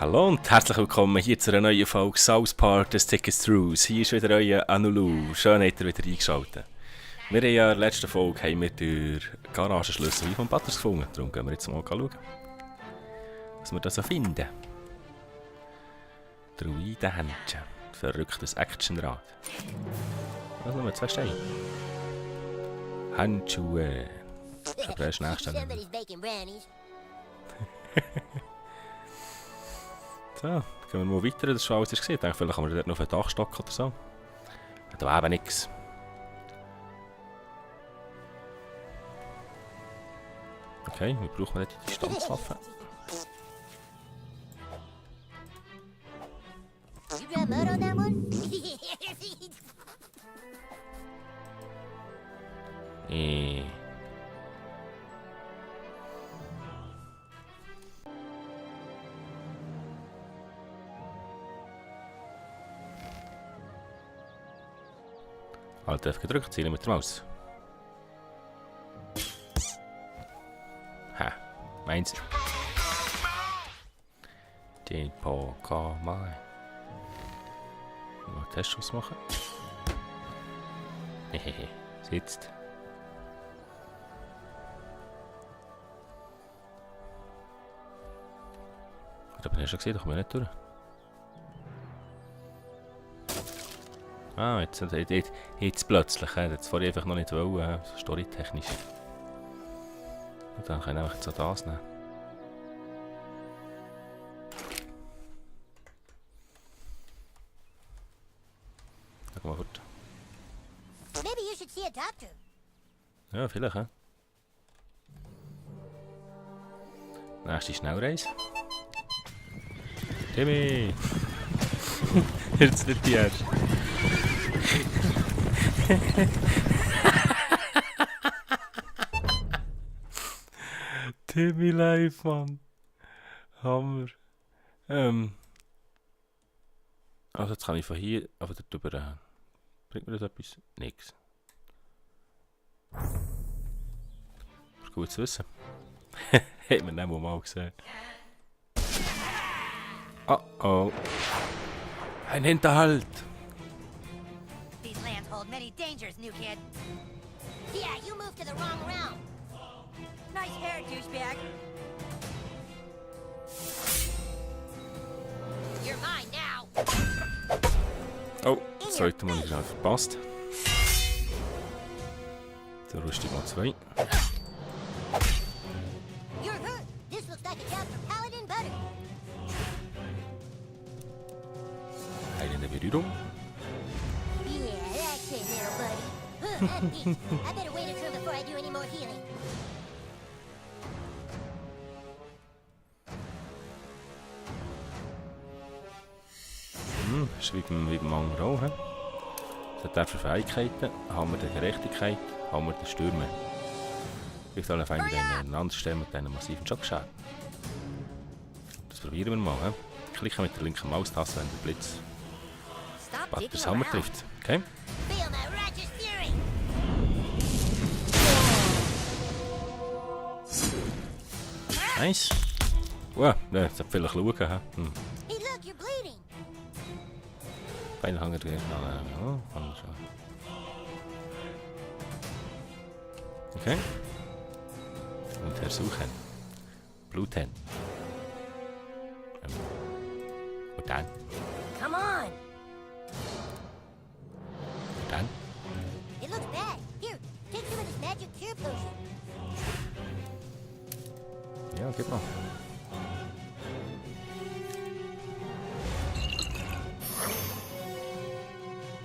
Hallo und herzlich willkommen hier zu einer neuen Folge South Park, des Tickets Trues. Hier ist wieder euer Anulu. Schön, habt ihr wieder eingeschaltet. Wir haben ja in der letzten Folge den Garagenschlüssel von Butters gefunden. Darum gehen wir jetzt mal schauen, was wir da so finden. Druidenhändchen. Verrücktes Actionrad. Was haben wir? 2 Steine. Handschuhe. Das ist aber erst nächstes Jahr. So, dann gehen wir mal weiter, das ist schon alles gesehen. Ich denke, vielleicht haben wir dort noch auf einen Dachstock oder so. Da war eben nichts. Okay, wir brauchen nicht die Distanzwaffe. Alt F gedrückt, zielen mit der Maus. Ha, meins. Den Pokémon. Mal einen Testschuss machen. Hehehe, sitzt. Ich habe schon gesehen, da kommen wir nicht durch. Ah, jetzt plötzlich. Jetzt vorher einfach noch nicht wollen, storytechnisch. Und dann können wir einfach so das nehmen. Schau mal fort. Maybe you should see a doctor. Ja, vielleicht, hä? Nächste Schnellreise. Timmy! Jetzt nicht die erste. Timmy live, Mann. Hammer. Also jetzt kann ich von hier einfach darüber. Bringt mir das etwas? Nix. Ist gut zu wissen. Hat man nicht mal gesehen. Oh oh. Ein Hinterhalt. These lands hold many dangers, new kid. Yeah, you moved to the wrong realm. Nice hair, douchebag. You're mine now. Oh, das zweite Mal gerade verpasst. Der Rüstung mal 2. You're hurt. This looks like a job for Paladin Butter. Heilende Berührung. Yeah, that's it, little buddy. I'm beat. I better wait a turn before I do any more healing. Das ist wie beim anderen auch. Es hat dafür Fähigkeiten, haben wir die Gerechtigkeit, haben wir den Stürme. Ich soll auf einen einander stellen mit einem massiven Schockschaden. Das probieren wir mal. Klicke mit der linken Maustaste, wenn der Blitz Butters Hammer trifft. Okay? Feel my righteous fury. Nice. Wow, jetzt hat vielleicht schauen. Hey, look, you're bleeding. Beine hängen drin. Okay. Untersuchen. Bluthänden. Und dann. Come on. Und dann. It looks bad. Here, take some of this magic cure potion. Ja, gib mal.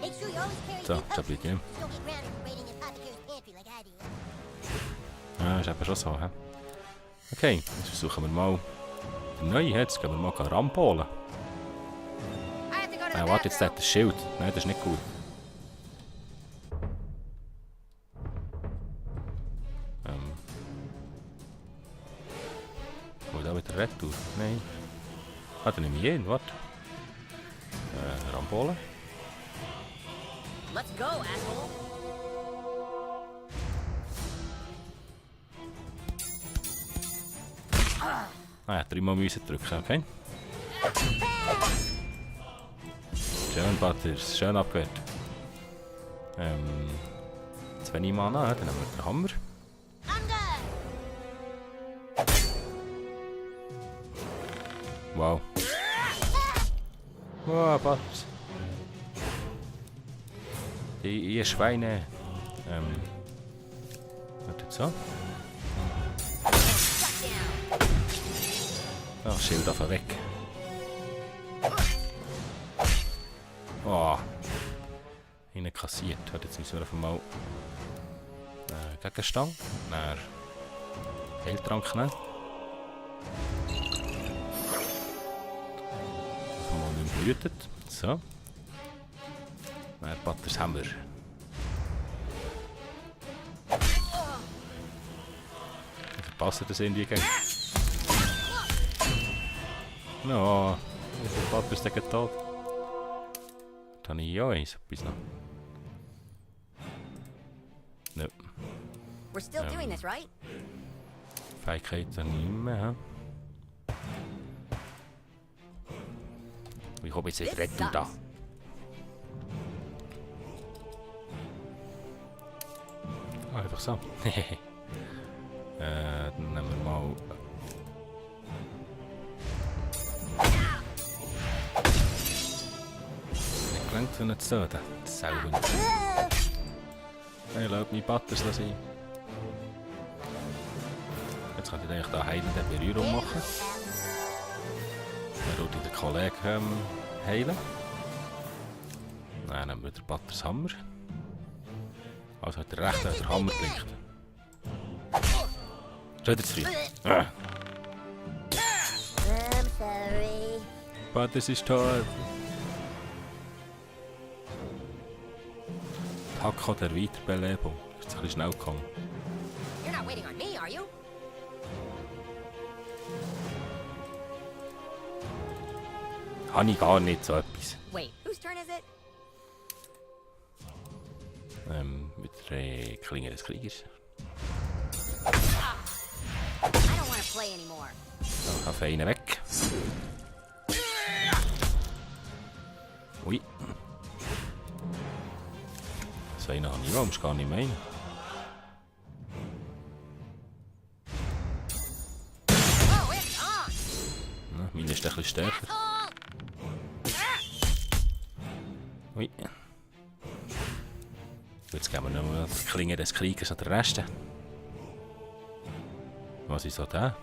Make sure you always carry So, two das bleibt ihm. potions. Don't get grounded for raiding Apothecary's pantry like I did. Ja, ist eben schon so. Okay, jetzt versuchen wir mal den neuen. Jetzt gehen wir mal Ramp holen. I have to go to the Warte, jetzt bathroom. hat das Schild. Nein, das ist nicht gut. Kommen wir da wieder retour? Nein. Ah, dann nehme ich jeden, warte. Ramp holen. Let's go, asshole. Ah ja, 3-mal müssen drücken, okay? Schön, Butters. Schön abgewehrt. 2 Mana, dann haben wir den Hammer. I'm good. Wow. Wow, Butters. Ihr Schweine. Warte so. Shut down. Oh, Schild auf weg. Oh. Innen kassiert. Hat jetzt müssen wir einfach mal Gegenstand. Dann Heiltrank nehmen. Einfach mal nicht mehr blühtet. So. Dann Butters Hammer. Ich verpasse das irgendwie gegen. No, ist der Butters gegen tot. Dann habe ich ja eins, etwas noch. No. We're still doing this, right? Fähigkeiten nicht mehr. Ich habe jetzt nicht retten da. Einfach so. Dann nehmen wir mal. Nicht gelangt, wenn nicht zu töten. Sauhund. Ich lasse meine Butters sein. Jetzt kann ich eigentlich da heilende Berührung machen. Dann tut den Kollegen heilen. Dann nehmen wir den Butters Hammer. Also hat der rechte der Hammer blinkt. Schon wieder zu früh. I'm sorry. Butters ist tot. Die Hacke der Weiterbelebung. Ist ein bisschen schnell gekommen. You're not waiting on me, are you? Habe ich gar nicht so etwas. Wait, whose turn is it? Mit der Klinge des Kriegers. I don't want to play anymore. Dann kann einer weg. Ui. So einen habe ich auch, musst gar nicht meinen. Oh, it's on! Ja, meine ist ein bisschen stärker. Ui. Jetzt geben wir noch die Klinge des Kriegers an den Rest. Was ist so da?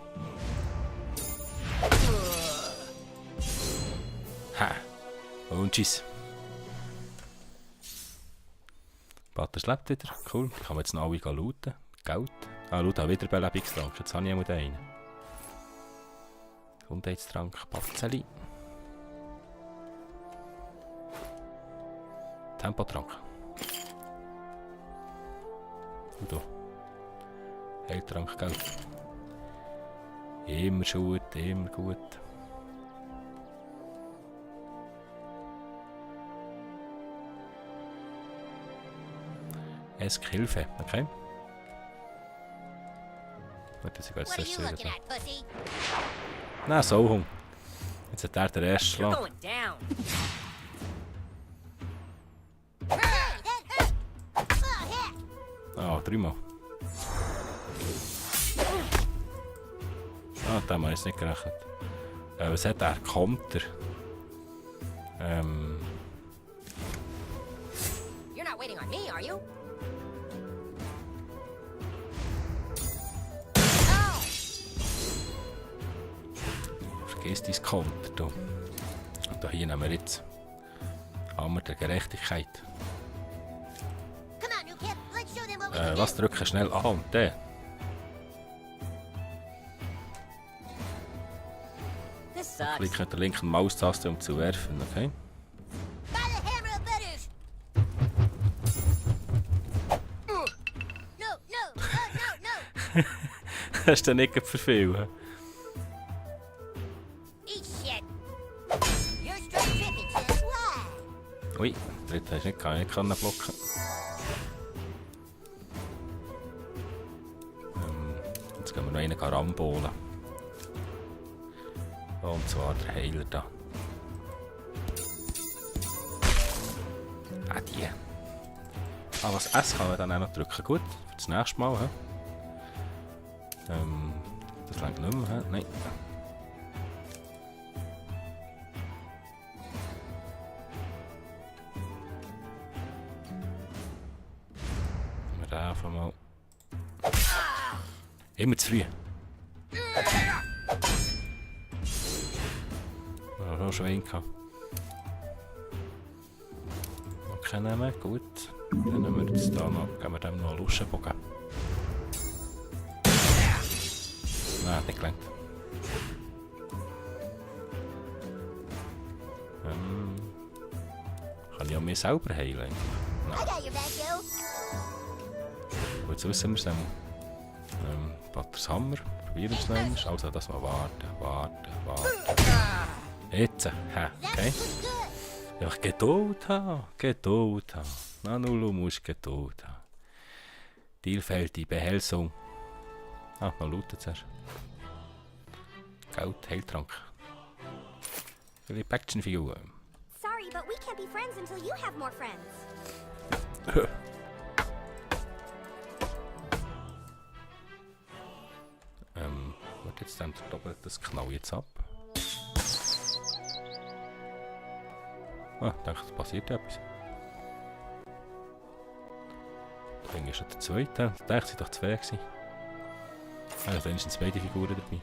Ha! Und tschüss. Butters lebt wieder. Cool. Ich kann jetzt noch alle looten. Geld. Ah, loot auch wieder Belebungstrank. Jetzt habe ich auch einen. Gesundheitstrank. Batzeli. Tempotrank. Und da. Heiltrank, gell? Immer gut, immer gut. Hilfe, okay? Warte, ich gehe jetzt What are zuerst you wieder looking da. at, pussy? Nein, so Hung. Jetzt hat er den ersten You're Schlag. going down. Hey, that hurt! Oh, heck! Ah, 3-mal. Ah, da haben wir jetzt nicht gerechnet. Was hat er? Konter. You're not waiting on me, are you? Oh! Vergiss dein Konter, du. Und hier nehmen wir jetzt Hammer der Gerechtigkeit. Come on, new kid. Let's show them what we can Was do. drücken schnell A und D? This sucks. Klick mit der linken Maustaste, um zu werfen, okay? By the hammer of Baruch! No, no. Hast du nicht verfehlt? Eat shit. You're straight tripping, kid. Why? Ui, dritte hast du nicht können blocken. Jetzt gehen wir noch einen Karambolen. Und zwar der Heiler da. Ah, die. Ah, was S kann man dann auch noch drücken. Gut, für das nächste Mal. He? Das reicht nicht mehr. He? Nein. Wir einfach mal. Immer zu früh. Ja, schon einen gehabt. Okay, nehmen. Gut. Dann nehmen wir jetzt da noch, geben wir dem noch einen Luschenbogen. Nein, hat nicht gelangt. Kann ich auch mich selber heilen eigentlich? I got your back, yo. Gut, jetzt wissen wir es dann. Patters Hammer, probieren wir es noch. Also, das mal warten. Jetzt, okay. Ja, Geduld haben. Nanulu muss Geduld haben. Vielfältige Behelfsung. Ah, noch looten zuerst. Geld, Heiltrank. Philipp Actionfigur. Sorry, but we can't be friends until you have more friends. Warte, jetzt dann doppelt das Knall jetzt ab. Ah, ich dachte, es passiert etwas. Dann ist schon der zweite. Ich dachte, es waren doch zwei gewesen. Ah, da sind beide Figuren dabei.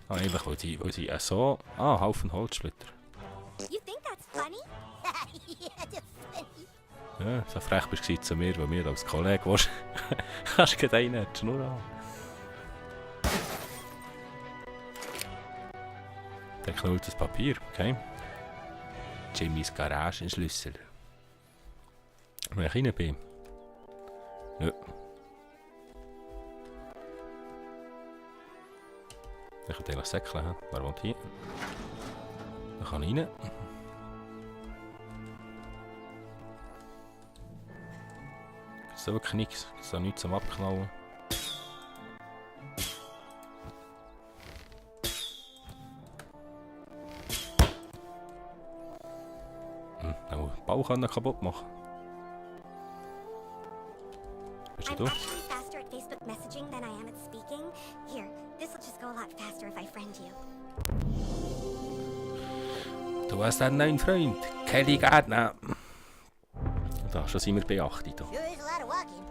Ah, einfach weil sie so... Ah, Haufen Holzsplitter. You think that's funny? Yeah, that's funny. Ja, so frech bist du zu mir, weil mir als Kollege warst. Kannst du gleich rein, die Schnur an. Dann knallt das Papier, okay? Jimmys Garagenschlüssel. Wenn ich rein bin. Ja. Ich kann den säckeln. Wer wohnt hier? Da kann ich rein. Gibt es da wirklich nichts? Gibt es da nichts zum Abknallen? Dann muss den Bau kaputt machen. Bist du? I'm actually faster at Facebook messaging than I am at speaking. Here, this will just go a lot faster if I friend you. Du hast einen neuen Freund, Kelly Gardner. Da, schon sind wir bei 8. Da. Sure is a lot of walking.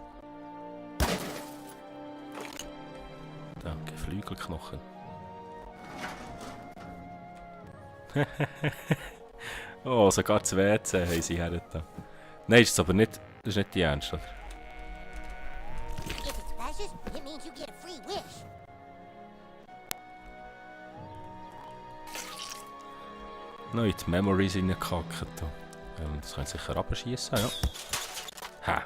Danke, Flügelknochen. Oh, sogar das WC haben sie hergetan. Nein, ist es aber nicht, das ist nicht die Ernst, oder? If it splashes, it means you get a free wish. Noch in die Memories reingekackt. Das können sicher abschießen, ja. Ha!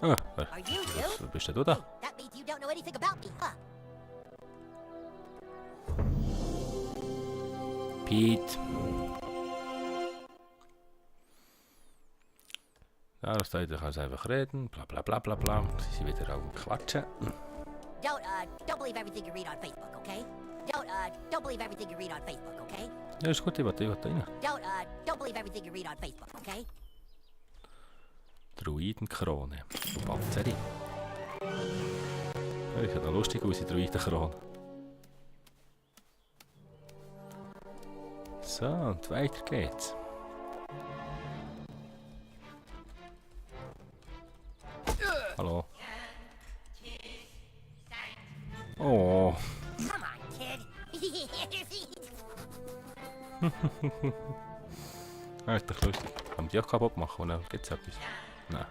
Ah, Are you new? wer bist denn du da? That means you don't know anything about me, huh? Pete. Ja, das da kannst du einfach reden, bla bla bla bla bla. Sie sind wieder am Quatschen. Don't believe everything you read on Facebook, okay? Don't believe everything you read on Facebook, okay? Ja, ist gut, ich will rein. Don't believe everything you read on Facebook, okay? Druidenkrone. Panzeri. Ja, ich habe lustig aus, die Druidenkrone. So, und weiter geht's. Hallo. Oh. Come on, kid. Das ist doch lustig. Kann man die auch kaputt machen und dann gibt's etwas? Nein.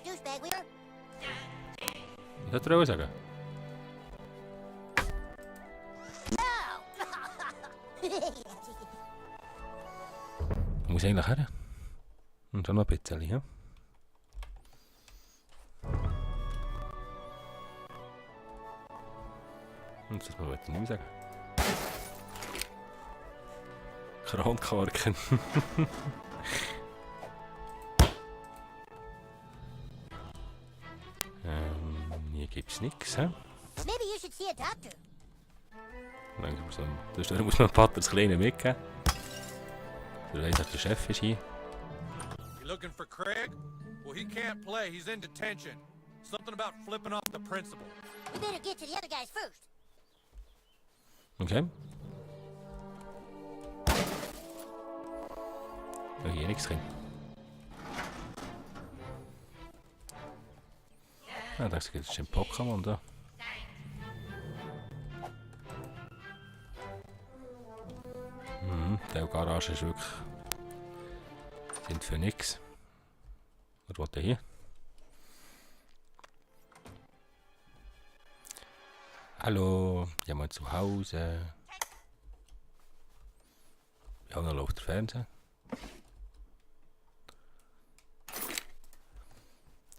Douchebag, Weaver. Was hat er auch sagen? Muss eigentlich her. Und dann noch ein bisschen, ja? Und das wollte ich nicht mehr sagen. Kronkorken. Hier gibt's nichts, hä? Maybe you should see a doctor. Dus daar muss man Pater das Kleine mitgeben. Der weiss, dass der Chef ist hier. You looking for Craig? Well, he can't play. He's in detention. Something about flipping off the principal. You better get to the other guys first. Okay. Oh, hier nichts drin. Ah, da ist ein Pokémon da. Die Garage ist wirklich... sind für nix. Was will der hier? Hallo, jemand zu Hause? Ja, dann läuft der Fernseher.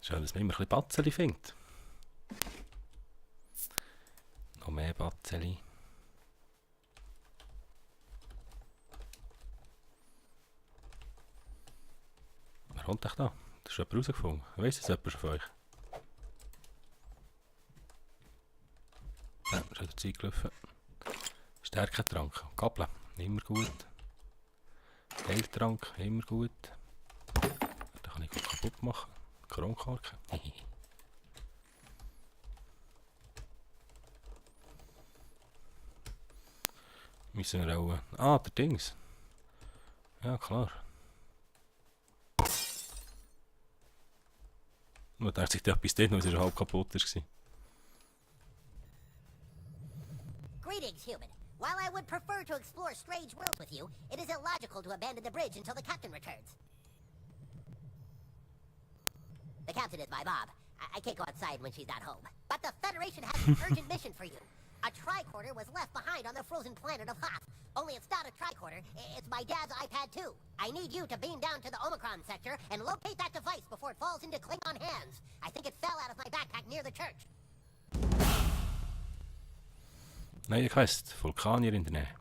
Schön, dass man immer ein bisschen Batzeli findet. Noch mehr Batzeli. Wer kommt echt da? Das ist jemand rausgefunden. Weiss das jemand schon von euch? Ja, ist wieder Zeit gelaufen. Stärketrank. Gabeln. Immer gut. Heiltrank. Immer gut. Da kann ich gut kaputt machen. Kronkorken. Müssen wir auch... Ah, der Dings. Ja, klar. Nur da hat sich etwas dort noch, weil es halb kaputt war. Greetings, human. While I would prefer to explore strange worlds with you, it is illogical to abandon the bridge until the captain returns. The captain is my Bob. I can't go outside when she's not home. But the Federation has an urgent mission for you. A tricorder was left behind on the frozen planet of Hoth. Only it's not a tricorder, it's my dad's iPad 2. I need you to beam down to the Omicron sector and locate that device before it falls into Klingon hands. I think it fell out of my backpack near the church. Neue Quest. Vulkanier in der Nähe.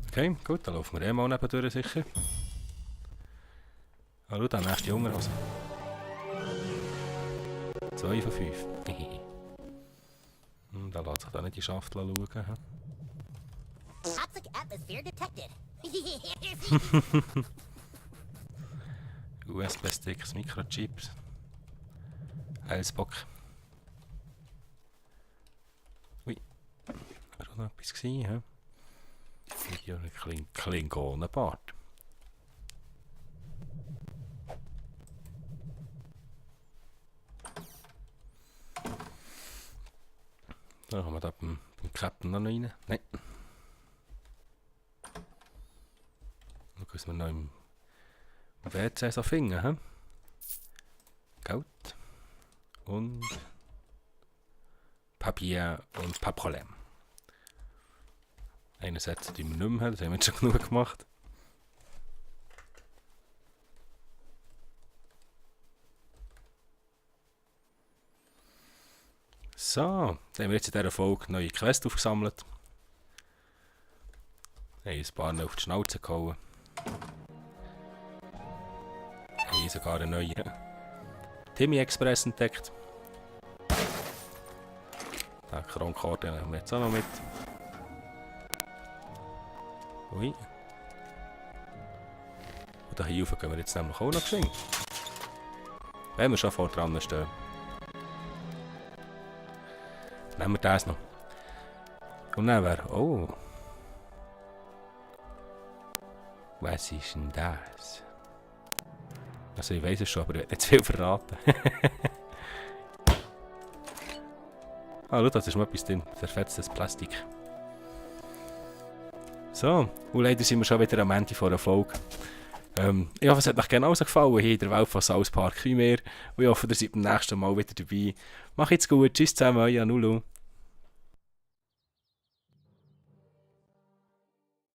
Okay, gut, dann laufen wir mal nebendurch sicher. Ah, schau, der nächste Jungerhose. 2 von 5. Da lässt sich da nicht die Schachtel schauen. Toxic atmosphere detected. USB-Sticks, Mikrochips. Heilsbock. Ui. War auch noch etwas gewesen, hä? Video Klingonenbart. Da haben wir da beim Captain noch rein. Nein. Dann müssen wir noch im WC so finden, hä? Geld. Und Papier und pas Problem. Einen Satz, den wir nicht mehr haben, das haben wir jetzt schon genug gemacht. So, dann haben wir jetzt in dieser Folge neue Quests aufgesammelt. Haben ein paar auf die Schnauze gehauen. Haben sogar einen neuen Timmy Express entdeckt. Den Kronkarte haben wir jetzt auch noch mit. Ui. Und da hier rauf gehen wir jetzt nämlich auch noch geschwind. Wenn wir schon vor dran stehen. Nehmen wir das noch. Und dann wäre... Oh. Was ist denn das? Also ich weiß es schon, aber ich werde nicht zu viel verraten. Ah, schau, das ist mal etwas drin. Zerfetztes Plastik. So, und leider sind wir schon wieder am Ende von der Folge. Ich hoffe, es hat euch genauso gefallen hier in der Welt von South Park wie mir. Und ich hoffe, ihr seid beim nächsten Mal wieder dabei. Macht's gut, tschüss zusammen, euer Nulu.